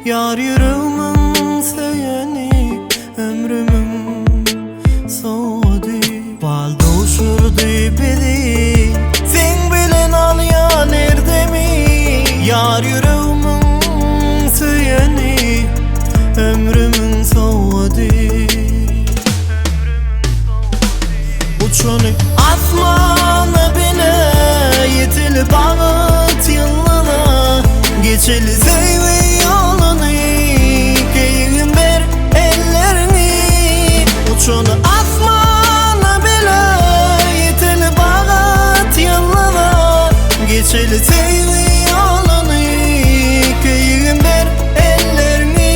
Ýar ýüregmiň söýeni Ömrümiň sowgady Bal duşurdy bizi Seň bilen alýan erdemi Ýar ýüregmiň söýeni Ömrümiň sowgady Uçany asmana bile Ýeteli bagyt ýyllyna Geçeli söýgi ýoluny Keýgim ber ellerini Uçany asmana bile Ýeteli bagyt ýyllyna Geçeli söýgi ýoluny Keýgim ber ellerini.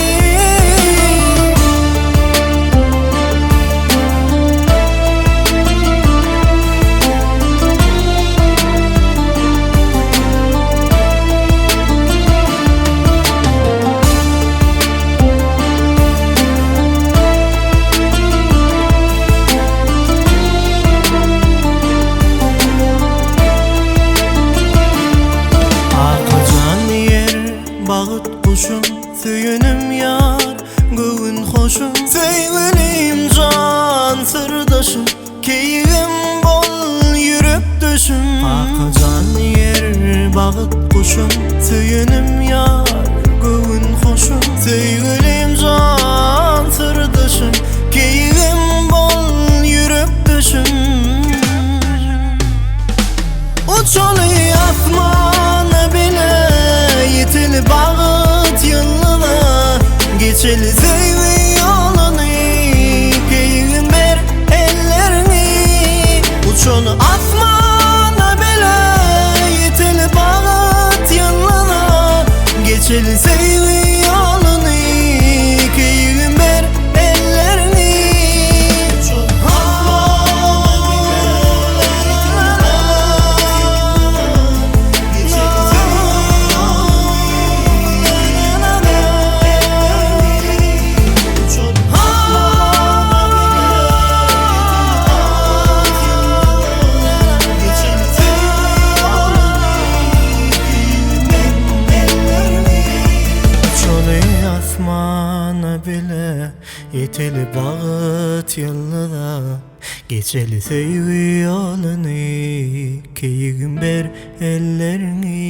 Arkajan ýer bagt guşum Söýenim ýar göwün hoşum Söýgülim jan syrdaşym Keýgim bol ýürekdeşim Kakajan ýer bagt guşum Söýenim ýar göwün hoşum Söýgülim jan syrdaşym Keýgim bol ýürekdeşim Uçaly asmana bile Ýeteli bagyt ýyllyna Geçeli söýgi ýoluny Keýgim ber ellerini Uçaly asmana bile Ýeteli bagyt ýyllyna Geçeli söýgi ýoluny Keýgim ber ellerini Asmana bile Ýeteli bagyt ýyldyza Geçeli söýgi ýoluny Keýgim ber elleriňi.